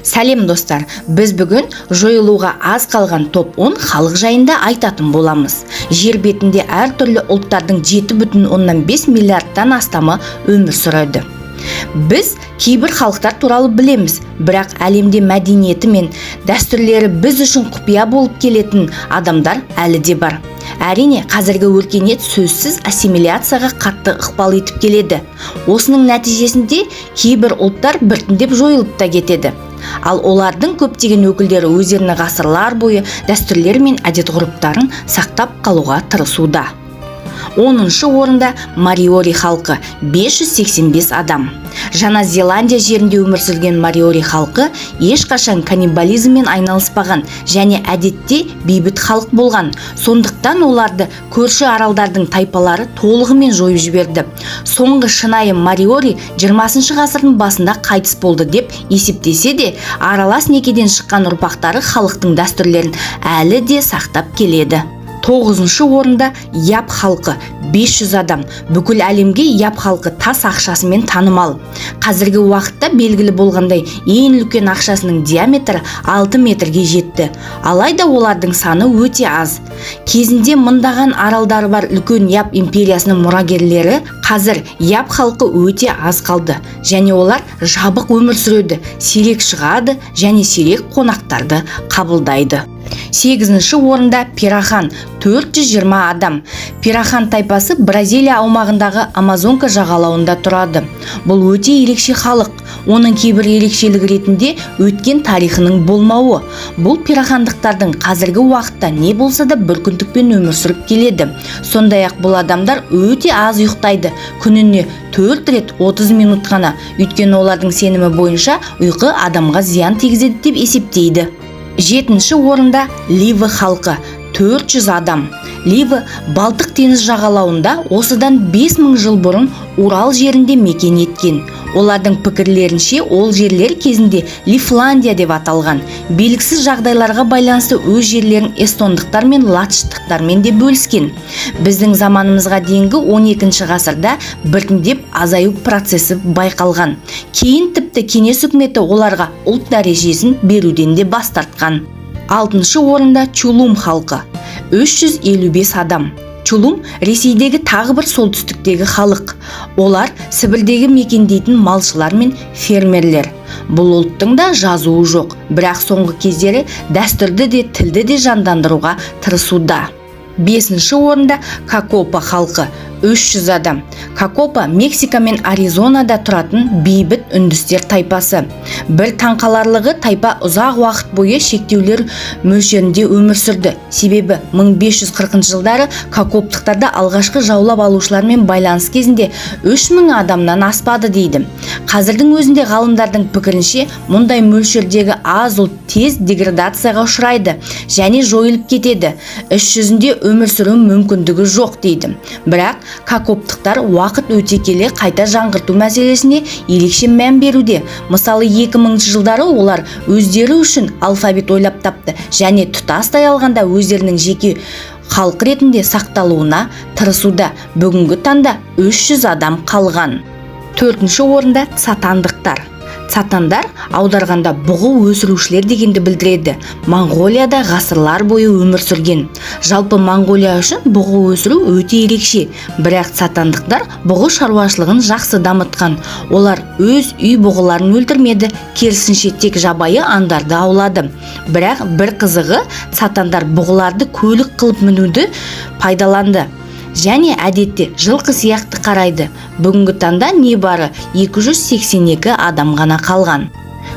Сәлем, достар! Біз бүгін жойылуға аз қалған топ 10 халық жайында айтатын боламыз. Жер бетінде әртүрлі ұлттардың 7,5 миллиардтан астамы өмір сүреді. Біз кейбір халықтар туралы білеміз, бірақ әлемде мәдениеті мен дәстүрлері біз үшін құпия болып келетін адамдар әлі де бар. Әрине, қазіргі өркениет сөзсіз ассимиляцияға қатты ықпал етіп келеді. Осының нәтижесінде кейбір ұлттар біртіндеп жойылып та кетеді. Ал олардың көптеген өкілдері өздерінің ғасырлар бойы дәстүрлері мен әдет-ғұрыптарын сақтап қалуға тырысуда. 10-шы орында мариори халқы, 585 адам. Жаңа Зеландия жерінде өмір сүрген мариори халқы ешқашан каннибализммен айналыспаған және әдетте бейбіт халық болған. Сондықтан оларды көрші аралдардың тайпалары толығымен жойып жіберді. Соңғы шынайы мариори 20 ғасырдың басында қайтыс болды деп есептесе де, аралас некеден шыққан ұрпақтары халықтың дәстүрлерін әлі де сақтап келеді. Тоғызыншы орында яп халқы, 500 адам. Бүкіл әлемге яп халқы тас ақшасымен танымал. Қазіргі уақытта белгілі болғандай, ең үлкен ақшасының диаметрі 6 метрге жетті. Алайда олардың саны өте аз. Кезінде мыңдаған аралдары бар үлкен яп империясының мұрагерлері, қазір яп халқы өте аз қалды және олар жабық өмір сүреді, сирек шығады және сирек қонақтарды қабылдайды. Сегізінші орында пирахан, 420 адам. Пирахан тайпасы Бразилия аумағындағы Амазонка жағалауында тұрады. Бұл өте ерекше халық. Оның кейбір ерекшелігі ретінде өткен тарихының болмауы. Бұл пирахандықтардың қазіргі уақытта не болса да бір күндікпен өмір сүріп келеді. Сондай ақ бұл адамдар өте аз ұйықтайды, күніне 4 рет 30 минут қана, өйткені олардың сенімі бойынша ұйқы адамға зиян тигізеді деп есептейді. Жетінші орында ливы халқы, 400 адам. Ливы Балтық теңіз жағалауында осыдан 5000 жыл бұрын Урал жерінде мекен еткен. Олардың пікірлерінше, ол жерлер кезінде Лифландия деп аталған. Белгісіз жағдайларға байланысты өз жерлерін эстондықтар мен латыштықтармен де бөліскен. Біздің заманымызға дейінгі 12 ғасырда біртіндеп азаю процесі байқалған. Кейін тіпті Кеңес үкіметі оларға ұлт дәрежесін беруден де бас тартқан. Алтыншы орында чулум халқы, 355 адам. Чулум — Ресейдегі тағы бір солтүстіктегі халық. Олар Сібірдегі мекендейтін малшылар мен фермерлер. Бұл ұлттың да жазуы жоқ, бірақ соңғы кездері дәстүрді де, тілді де жандандыруға тырысуда. Бесінші орында кокопа халқы, 300 адам. Кокопа — Мексика мен Аризонада тұратын бейбіт үндістер тайпасы. Бір таңқаларлығы, тайпа ұзақ уақыт бойы шектеулер мөлшерінде өмір сүрді, себебі 1540 жылдары кокоптықтарда алғашқы жаулап алушылармен байланыс кезінде 3000 адамнан аспады дейді. Қазірдің өзінде ғалымдардың пікірінше, мұндай мөлшердегі аз ұлт тез деградацияға ұшырайды және жойылып кетеді, іс жүзінде өмір сүру мүмкіндігі жоқ дейді. Бірақ кокоптықтар уақыт өте келе қайта жаңғырту мәселесіне ерекше мән беруде. Мысалы, 2000 жылдары олар өздері үшін алфавит ойлап тапты және тұтастай алғанда өздерінің жеке халық ретінде сақталуына тырысуда. Бүгінгі таңда 300 адам қалған. Төртінші орында цатандықтар. Цатандар аударғанда бұғы өсірушілер дегенді білдіреді. Моңғолияда ғасырлар бойы өмір сүрген. Жалпы, Моңғолия үшін бұғы өсіру өте ерекше, бірақ цатандықтар бұғы шаруашылығын жақсы дамытқан. Олар өз үй бұғыларын өлтірмеді, керісінше, тек жабайы аңдарды аулады. Бірақ бір қызығы, цатандар бұғыларды көлік қылып мінуді пайдаланды және әдетте жылқы сияқты қарайды. Бүгінгі таңда небары 282 адам ғана қалған.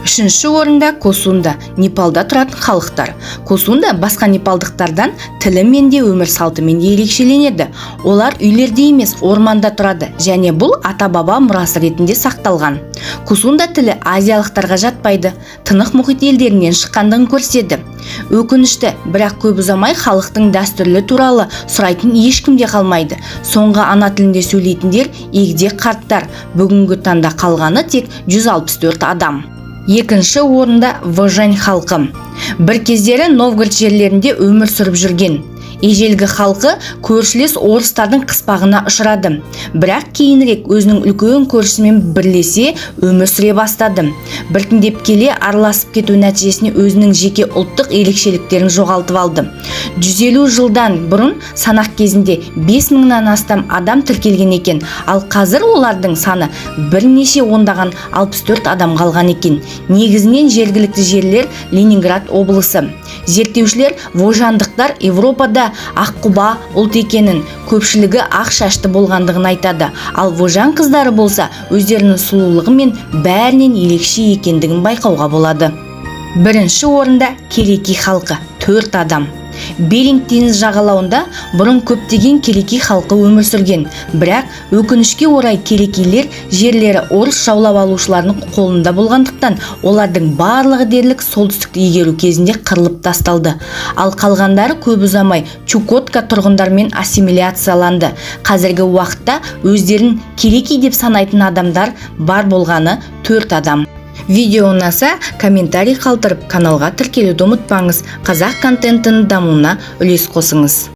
Үшінші орында косунда, Непалда тұратын халықтар. Косунда басқа непалдықтардан тілімен де, өмір салтымен де ерекшеленеді. Олар үйлерде емес, орманда тұрады және бұл ата-баба мұрасы ретінде сақталған. Кусунда тілі азиялықтарға жатпайды, Тынық мұхит елдерінен шыққандығын көрсетеді. Өкінішті, бірақ көп ұзамай халықтың дәстүрлі туралы сұрайтын ешкім де қалмайды. Соңғы ана тілінде сөйлейтіндер — егде қарттар. Бүгінгі таңда қалғаны тек 164 адам. Екінші орында вожань халқы. Бір кездері Новгород жерлерінде өмір сүріп жүрген. Ежелгі халқы көршілес орыстардың қыспағына ұшырады, бірақ кейінірек өзінің үлкен көршісімен бірлесе өмір сүре бастады. Біртіндеп келе араласып кету нәтижесінде өзінің жеке ұлттық ерекшеліктерін жоғалтып алды. 150 жылдан бұрын санақ кезінде 5 мыңнан астам адам тіркелген екен, ал қазір олардың саны бірнеше ондаған, 64 адам қалған екен. Негізінен жергілікті жерлер Ленинград облысы. Зерттеушілер вожандықтар Европада аққұба ұлт екенін, көпшілігі ақ шашты болғандығын айтады. Ал вожан қыздары болса, өздерінің сұлулығымен бәрінен ерекше екендігін байқауға болады. Бірінші орында кереки халқы, төрт адам. Беринг теңіз жағалауында бұрын көптеген кереки халқы өмір сүрген, бірақ өкінішке орай, керекилер жерлері орыс жаулап алушыларының қолында болғандықтан, олардың барлығы дерлік солтүстікті игеру кезінде қырылып тасталды. Ал қалғандары көп ұзамай Чукотка тұрғындарымен ассимиляцияланды. Қазіргі уақытта өздерін кереки деп санайтын адамдар бар болғаны төрт адам. Видео ұнаса, комментарий қалдырып, каналға тіркелуді ұмытпаңыз. Қазақ контентінің дамуына үлес қосыңыз.